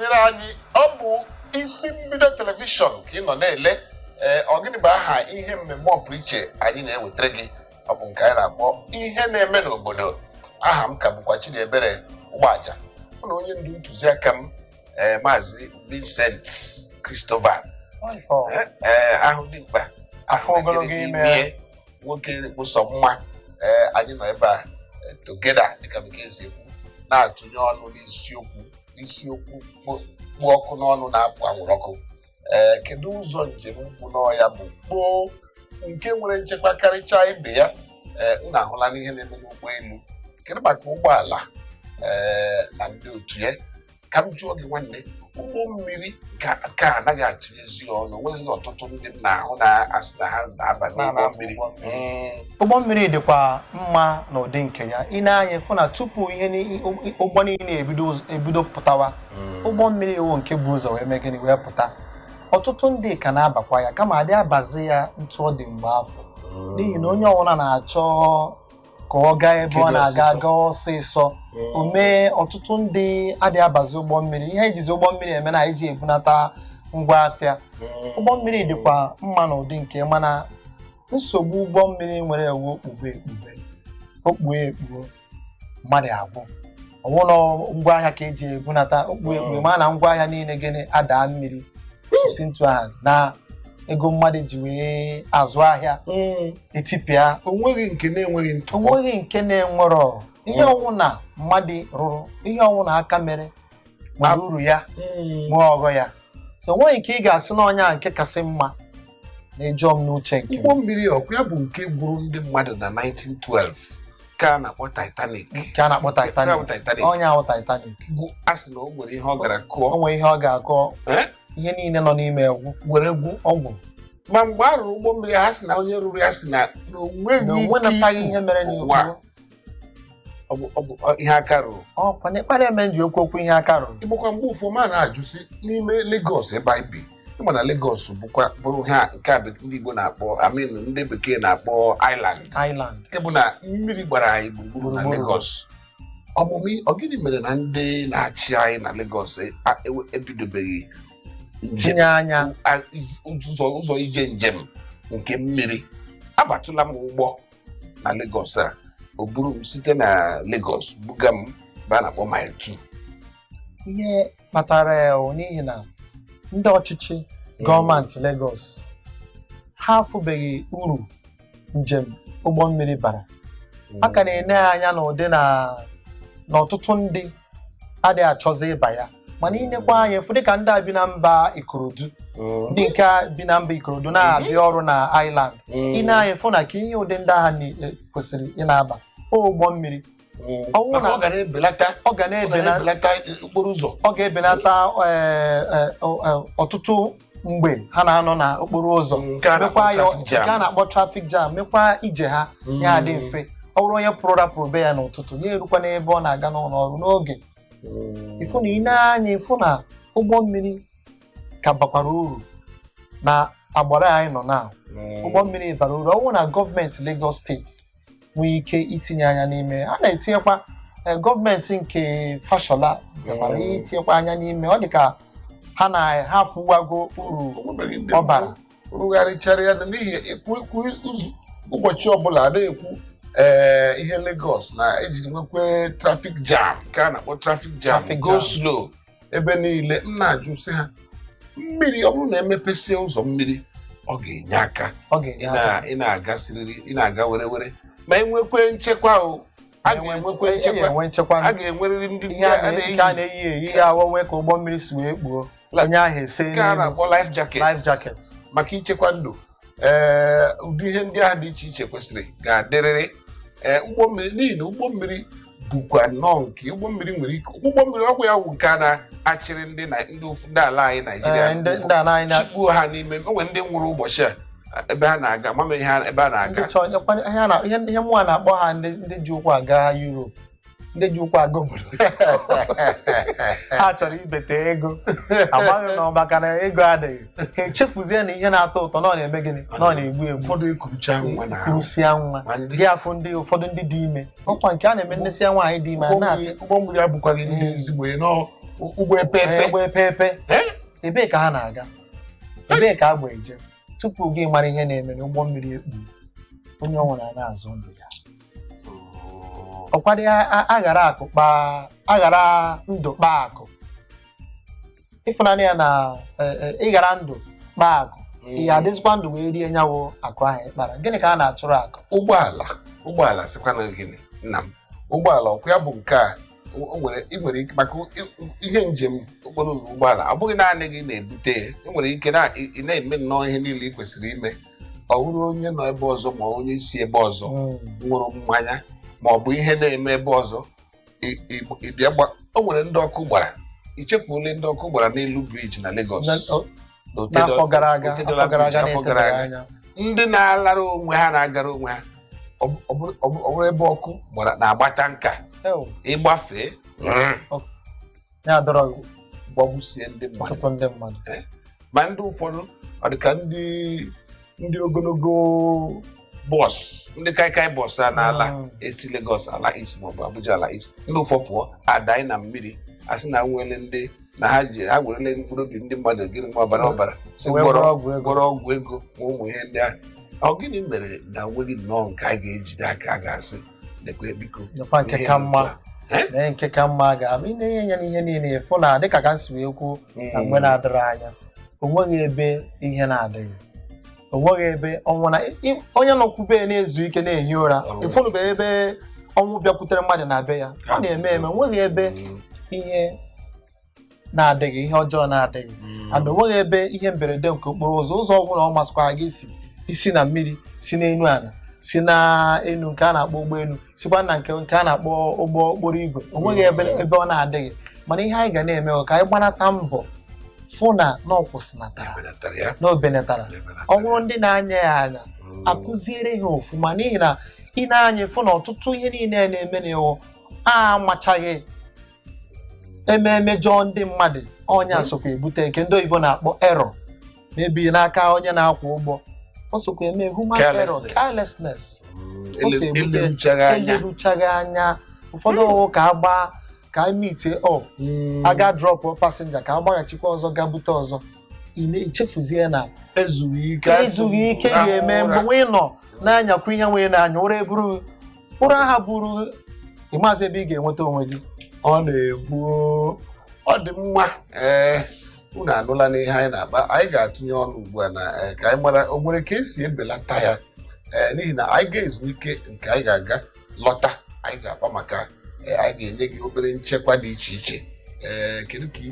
Na-esonyere anyị, ọ bụ Isi Mbido Television ka ị nọ na-ele. Ee, ọ gịnị bụ aha ihe mmemme ọpụrụiche anyị na-ewetara gị? Ọ bụ nke anyị na-akpọ Ihe Na-eme n'Obodo. Aha m ka bụkwa Chidiebere Ụgbọaja, mụ na onye ndu ntụziaka m, ee, Maazị Vincent Christopher. Ee, ahụ dị mkpa. Afọ ogologo ime. Nwoke bụ sọ mma. Ee, anyị nọ ebe a together, dịka bekee si ekwu, na-atụnye ọnụ n'isiokwu, isiokwu kpụ ọkụ n'ọnụ, na-apụ anwụrụ ọkụ. Ee, kedu ụzọ njem bụ n'ọya bụ kpoo nke nwere nchekwa karịchaa ibe ya? Ee, unu ahụla n'ihe na-eme n'ụgbọelu. Kedu maka ụgbọala, ee, na ndị otu ya? Ka m jụọ gị, nwanne, ụgbọ mmiri ka anaghị atụnyezi ya ọnụ? Nwezighị ọtụtụ ndị m na-ahụ na-asị na ha na-aba n'ụgbọ mmiri. Ụgbọ mmiri dịkwa mma n'ụdị nke ya. Ị na-anya fụ na tupu ihe ụgbọ niile ebido pụtawa, ụgbọ mmiri ewu nke bụ ụzọ wee mee gịnị, wee pụta. Ọtụtụ ndị ka na-abakwa ya, kama adị abazi ya ntụ ọ dị mgbe afọ, n'ihi na onye ọbụla na-achọ ka ọ gaa ebe ọ na-aga aga ọsịsọ. O mee ọtụtụ ndị adịghị abazi ụgbọ mmiri. Ihe ejizi ụgbọ mmiri eme na eji ebunata ngwa afịa. Ụgbọ mmiri dịkwa mma n'ụdị nke, mana nsogbu ụgbọ mmiri nwere ewu okpube ekpube, okpuo ekpuo, mmadụ agwụ. Ọwụlọ ngwaahịa ka eji ebunata, okpuo ekpuo, ma na ngwaahịa niile gịnị adaa mmiri si ntụ ahụ na ego mmadụ ji wee azụ ahịa etipịa. Onweghị nke na-enweghị ntụpọ. Onweghị nke na-enwerọ. Ihe ọnwụ na mmadụ rụrụ, ihe ọnwụ na aka mere, nwere uru ya, nwee ọghọ ya. So onweghị nke ị ga-asị na ọnya nke kasị mma na-eju m n'uche nke. Ụgbọ mmiri ọkụ ya bụ nke gburu ndị mmadụ na 1912 ka a na-akpọ Titanic. Nke a na-akpọ Titanic. Titanic. Ọnya ahụ, Titanic. A sị na o nwere ihe ọ gara kụọ. O nwere ihe ọ ga-akọ, ihe niile nọ n'ime egwu were gwu ọgwụ. Ma mgbe a rụrụ ụgbọ mmiri, ha sị na onye rụrụ ya sị na onwenataghị ihe mere n'ụwa. Ọ bụ ihe aka rụrụ. Ọkwa n'ịkpara eme nji okwu okwu ihe aka rụrụ. Ịgbakwa mgbe ụfọdụ a na-ajụ sị, n'ime Lagos ebe anyị bi, ịma na Lagos bụkwa bụrụ ha nke a ndị Igbo na-akpọ, amin, ndị bekee na-akpọ island. Island. Nke bụ na mmiri gbara anyị gburugburu na Lagos. Ọmụmụ ọ gịnị mere na ndị na-achị anyị na Lagos ebidobeghị tinye anya ụzọ ije njem nke mmiri? Abatụla m ụgbọ na Lagos a, o buru m site na Lagos buga m ebe a na-akpọ Mile 2. Ihe kpatara ya n'ihi na ndị ọchịchị gọọmenti Lagos ha afụbeghị uru njem ụgbọ mmiri bara. A ka na-ene anya n'ụdị na ọtụtụ ndị adịghị achọzi ịba ya, mana inekwa anya fụ dịka ndị a bi na mba Ikorodu, ndị nke bi na mba Ikorodu na-abịa ọrụ na island, ị na-anya fụ na ka ihe ụdị ndị agha kwesịrị ị na-aba ụgbọ mmiri. Ọ ga na-ebelata okporo ụzọ. Ọ ga-ebelata ọtụtụ mgbe ha na-anọ n'okporo ụzọ, nke a na-akpọ traffic jam, mekwa ije ha ya dị mfe. Ọ bụrụ onye pụrụ rapụrụ be ya n'ụtụtụ, na-erukwa n'ebe ọ na-aga n'ụlọ ọrụ n'oge. Ịfụ na ị na-anya ịfụ na ụgbọ mmiri ka bakwara uru na agbara anyị nọ na ụgbọ mmiri bara uru. Ọ bụrụ na gọọmenti Lagos steeti nwee ike itinye anya n'ime, a na-etinyekwa gọọmenti nke Fashola bịakwara itinyekwa anya n'ime, ọ dị ka ha na ha afụwago uru ọ bara. Rụgharịchara ya n'ihi ụbọchị ọbụla a na-ekwu ihe Lagos na-eji nwekwe traffic jam, ka a na-akpọ traffic jam, go slow ebe niile. M na-ajụ sị ha, mmiri ọ bụrụ na emepesie ụzọ mmiri, ọ ga-enye aka ị na-aga siriri, ị na-aga were were, ma enwekwe nchekwa. O a ga-enwekwe nchekwa, a ga-enwerịrị ndị nke a na-eyi eyi ya awanwe ka ụgbọ mmiri si wee kpuo onye ahụ ese nke a na-akpọ life jacket, life jacket maka ichekwa ndụ. Ee, ụdị ihe ndị ahụ dị iche iche kwesịrị ga-adịrịrị. Ee, ụgbọ mmiri, n'ihi na ụgbọ mmiri bụkwa nnọọ nke ụgbọ mmiri nwere ike, ụgbọ mmiri ọgwụ ya wụ nke a na-achịrị ndị ala anyị Naijiria chikpuo ha n'ime. O nwere ndị nwụrụ ụbọchị a ebe ha na-aga, mama ihe ebe a na-aga. Ihe mụnwa na-akpọ ha ndị ji ụkwụ aga Europe, ndị ji ụkwụ aga obodo ha chọrọ ibete ego, amaghị na maka na ego adịghị, ha echefuzie na ihe na-atọ ụtọ na ọ na-eme gịnị, na ọ na-egbu egbu. Ụfọdụ ekurucha nwa na ekurusia nwa dị afọ, ndị ụfọdụ ndị dị ime, ọkwa nke a na-eme nnesia nwaanyị dị ime a na-asị ụgbọ mmiri abụkwaghị ndị ezigbo ya nọ. Ụgbọ epeepe. Ụgbọ epeepe. Ebee ka ha na-aga, ebee ka agba eje? Tupu gị mara ihe na-eme na ụgbọ mmiri ekpu, onye ọ nwere na-azụ ndụ ya. Ọkwadị aghara akụ kpaa, aghara ndụ kpaa akụ. Ịfụnanya ya na ịghara ndụ kpaa akụ, ihe adịzikwa ndụ wee rie nyawo akụ ahụ ịkpara. Gịnị ka a na-achụrụ akụ? Ụgbọala sịkwa na gịnị, nna m? Ụgbọala ọkwa ya bụ nke a o nwere, ị nwere ike maka ihe njem okporo ụzọ ụgbọala, ọ bụghị naanị gị na-ebute ya. Ị nwere ike na ị na-eme nnọọ ihe niile ị kwesịrị ime, ọ bụrụ onye nọ ebe ọzọ ma onye si ebe ọzọ ṅụrụ mmanya ma ọ bụ ihe na-eme ebe ọzọ, ị bịa gba. O nwere ndị ọkụ gbara, i chefuola ndị ọkụ gbara n'elu bridge na Lagos n'afọ gara aga, afọ gara aga na-etebeghị anya. Ndị na-alara onwe ha, na-agara onwe ha, ọ bụrụ ebe ọkụ gbara na-agbata nka ịgbafee na-adọrọ gbagbusie ndị mmadụ, ọtụtụ ndị mmadụ. Ma ndị ụfọdụ, ọ dị ka ndị ogologo bọs, ndị kaikai bọs a na-ala esi Lagos ala East maọbụ Abuja ala East, ndị ụfọ pụọ adanye na mmiri, asị na nwere ndị na ha ji ha werele mkpụrụ obi ndị mmadụ, gịnị ma ọbara ọbara si gwọrọ ọgwụ ego ma ụmụ ihe ndị ahụ. Ọ gịnị mere na onweghị nnọọ nke a ga-ejide aka a ga-asị lekwe, biko? Nekwa nke ka mma na nke ka mma ga-abụ ị na-enye ya n'ihe niile, ịfụ na dịka ka m si wee kwuo na mgbe na-adịrị anya, onweghị ebe ihe na-adịghị, onweghị ebe ọnwụ na onye nọkwube na-ezu ike na-ehi ụra, ịfụnụbeghị ebe ọnwụ bịakwutere mmadụ na be ya. Ọ na-eme eme. Onweghị ebe ihe na-adịghị, ihe ọjọọ na-adịghị, and onweghị ebe ihe mberede nke okporo ụzọ, ụzọ ọbụla ọ masịkwara gị si isi na mmiri, si n'elu ala, si na enu nke a na-akpọ ụgbọelu, sikwa na nke a na-akpọ ụgbọ okporo igwe, onweghị ebe ọ na-adịghị. Mana ihe anyị ga na-eme ka anyị gbanata mbọ fụ na ọ kwụsịnatara, na o benatara. Ọ bụrụ ndị na-anya ya anya, akụziere ha ofụma, n'ihi na ị na-anya fụ na ọtụtụ ihe niile na-eme n'iwu a amachaghị eme emejọọ ndị mmadụ. Ọnya sokwa ebute nke ndị oyibo na-akpọ error, mebi n'aka onye na-akwọ ụgbọ, o sokwa eme human error, carelessness, o so ebute eleruchaghị anya. Ụfọdụ ọwụ ka agba ka emite ọ aga drop passenger, ka agbaghachikwa ọzọ ga bute ọzọ, ichefuzie na ezughị ike ga-eme mgbe nwee nọ na-anyakwa ihe nwee na-anya ụra eburu ụra ha buru, ịmazi ebe ị ga-enweta onwe gị. Ọ na-ebu ọ dị mma. Ee, unu anụla n'ihe anyị na-akpa. Anyị ga-atụnye ọnụ ugbu a na ka anyị mara o nwere ka esi ebelata ya, ee, n'ihi na anyị ga-ezumike nke anyị ga-aga lọta, anyị ga-akpa maka anyị ga-enye gị obere nchekwa dị iche iche. Ee,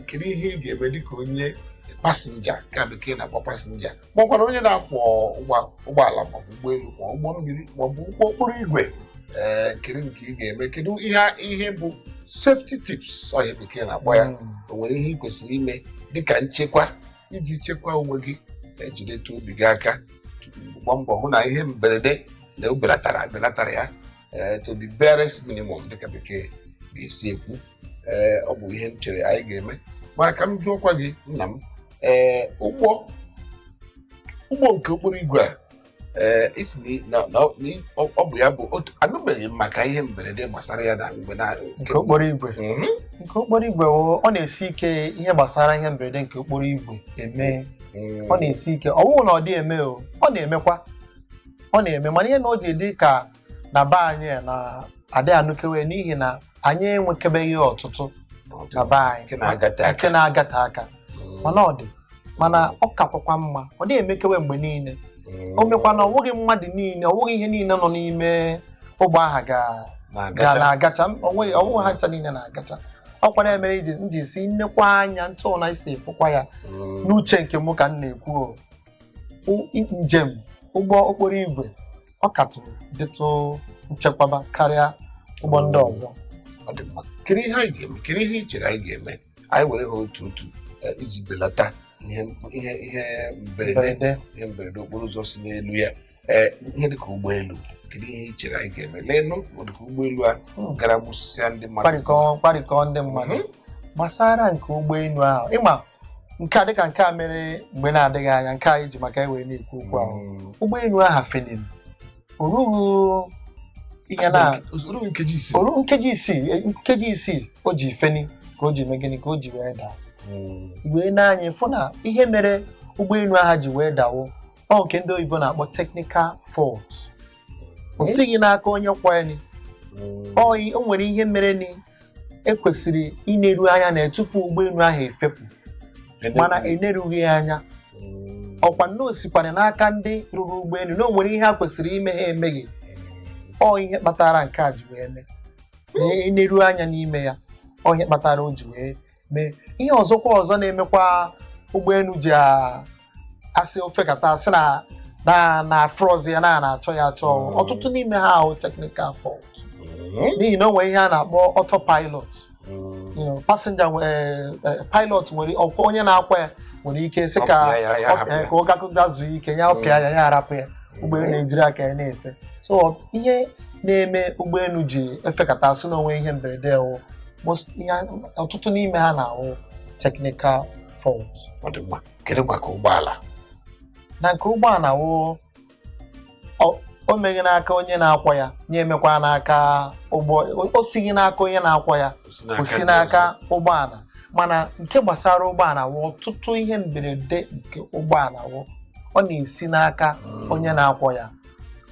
kedu ihe ị ga-eme dịka onye passenger, ka bekee na-akpọ passenger, ma ọ gwara onye na-akwọ ụgbọala maọbụ ụgbọelu ma ụgbọ mmiri maọbụ ụgbọ okporo igwe? Ee, kedu nke ị ga-eme? Kedu ihe bụ safety tips ọhịa bekee na-akpọ ya? O nwere ihe ị kwesịrị ime dịka nchekwa iji chekwaa onwe gị, ejideta obi gị aka, gbaa mbọ hụ na ihe mberede na belatara ya to the barest minimum, dịka bekee ga-esi ekwu. Ee, ọ bụ ihe m chere anyị ga-eme. Ma ka m jụọkwa gị, nna m, ee, ụgbọ nke okporo igwe a, ee, isi na ọ bụ ya bụ otu anụbeghị m maka ihe mberede gbasara ya na mgbe na nke okporo igwe. Nke okporo igwe ọ na-esi ike ihe gbasara ihe mberede nke okporo igwe eme, ọ na-esi ike. Ọ bụghị na ọ dị eme, o ọ na-emekwa, ọ na-eme, mana ihe na o ji dị ka na be anyị na-adị anụkewe n'ihi na anyị enwekebeghị ọtụtụ na be anyị nke na-agate aka, mana ọ dị, mana ọ kakwakwa mma ọ dị emekewe mgbe niile. O mekwa na ọ bụghị mmadụ niile, ọ bụghị ihe niile nọ n'ime ụgbọ aha ga na-agacha, ọ bụghị ha ncha niile na-agacha. Ọ kwara emere nji si nnekwa anya ntụ na isi fụkwa ya n'uche nke mụ ka m na-ekwu, njem ụgbọ okporo igwe ọ katụrụ dịtụ nchekwaba karịa ụgbọ ndị ọzọ. Ọ dị mma. Kedu ihe anyị ga-eme? Kedu ihe ị chere anyị ga-eme? Anyị were ha otu otu iji belata ihe mberede, ihe mberede okporo ụzọ si n'elu ya, ihe dịka ụgbọelu. Kedu ihe ị chere anyị ga-eme? Leenụ dịka ụgbọelu a gara gbusịa ndị mmadụ, kparịkọọ ndị mmadụ. Gbasara nke ụgbọelu ahụ, ịma nke a dịka nke a mere mgbe na-adịghị anya, nke anyị ji maka ewere na-ekwu okwu ahụ, ụgbọelu ahụ feniri orughị ihe na oru nkeji isii o ji feni. Ka o ji mee gịnị? Ka o ji wee daa. Wee na-anya fụ na ihe mere ụgbọelu ahụ ji wee dawo, ọ nke ndị oyibo na-akpọ technical fault. O sighi n'aka onye kwanye. O nwere ihe mere ni ekwesịrị ineru anya na tupu ụgbọelu ahụ efepụ, mana enerughị anya. Ọkwa nnọọ sikwana n'aka ndị rụrụ ụgbọelu na o nwere ihe a kwesịrị ime ha emeghị. Ọ ihe kpatara nke a ji wee mee na eneru anya n'ime ya, ọ ihe kpatara o ji wee mee. Ihe ọzọkwa ọzọ na-emekwa ụgbọelu ji asị ofekata asị na frọz ya na na-achọ ya achọ, ọtụtụ n'ime ha ahụ technical fault, n'ihi na o nwere ihe a na-akpọ autopilot. Passenger, pilot nwere ọkwa, onye na-akwa ya nwere ike sị ka ka ọ gakọta zuo ike ya, ọpịa ya, ya arapụ ya, ụgbọelu ejiri aka ya na-efe. So ihe na-eme ụgbọelu ji efekata asị na onwe ihe mberede wụ ọtụtụ n'ime ha na-ahụ technical fault. Ọ dị mma. Kedu maka ụgbọala? Na nke ụgbọala wụ o meghị n'aka onye na-akwọ ya, nye emekwa n'aka ụgbọ, o sighi n'aka onye na-akwọ ya, o si n'aka ụgbọala. Mana nke gbasara ụgbọala wụ ọtụtụ ihe mberede nke ụgbọala wụ ọ na-esi n'aka onye na-akwọ ya.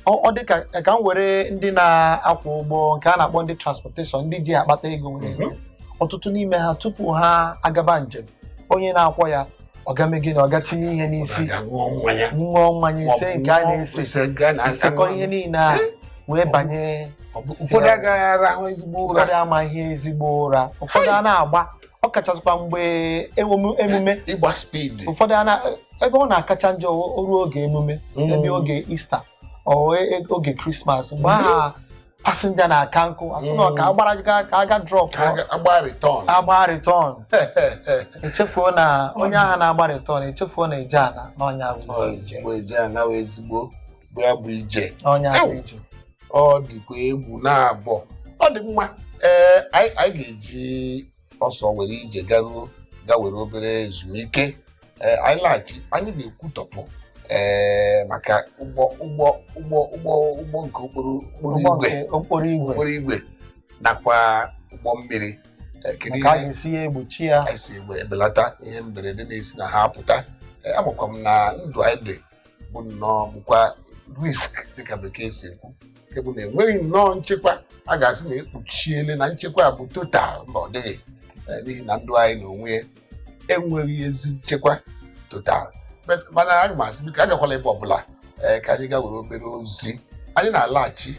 Ọ dị ka m were ndị na-akwọ ụgbọ nke a na-akpọ ndị transportation, ndị ji akpata ego nwere ọtụtụ n'ime ha, tupu ha agaba njem, onye na-akwọ ya ọ ga-eme gịnị? Ọ ga tinye ihe n'isi, ṅụọ mmanya, ise nke a na-ese, isekọ ihe niile a wee banye. Ụfọdụ agaghị arahụ ezigbo ụra. Ụfọdụ amaghị ezigbo ụra, ụfọdụ a na-agba, ọ kachasịkwa mgbe emume ịgba speed. Ụfọdụ ebe ọ na-akacha njọ ruo oge emume, ebe oge Easter, oge Krismas, mgbe aha passenger na-aka nkụ, asị na ka agbara ka aga drop, agba return, echefuo na onye agha na-agba return, echefuo na eje ana n'ọnya bụ isi ije ana bụ ezigbo bụ ya bụ ije n'ọnya bụ ije. Ọ dịkwa egwu na-abọ. Ọ dị mma. Ee, anyị ga-eji ọsọ were ije garuo ga were obere ezumike. Anyị laghachi, anyị ga-ekwutọpụ ee maka ụgbọ ụgbọ ụgbọ ụgbọ ụgbọ nke okporo igwe, okporo igwe nakwa ụgbọ mmiri. Kedu ihe a ga-esi ya egbochi ya, esi ebelata ihe mberede na-esi na ha apụta? Amakwa m na ndụ anyị dị bụ nnọọ bụkwa risk, dịka bekee si ekwu, nke bụ na enweghị nnọọ nchekwa a ga-asị na ekpuchiele na nchekwa bụ total. Mba, ọ dịghị, n'ihi na ndụ anyị na onwe enweghị ezi nchekwa total. Mana anyị masị, biko agakwala ebe ọbụla, ka anyị gaa were obere ozi, anyị na-alaghachi.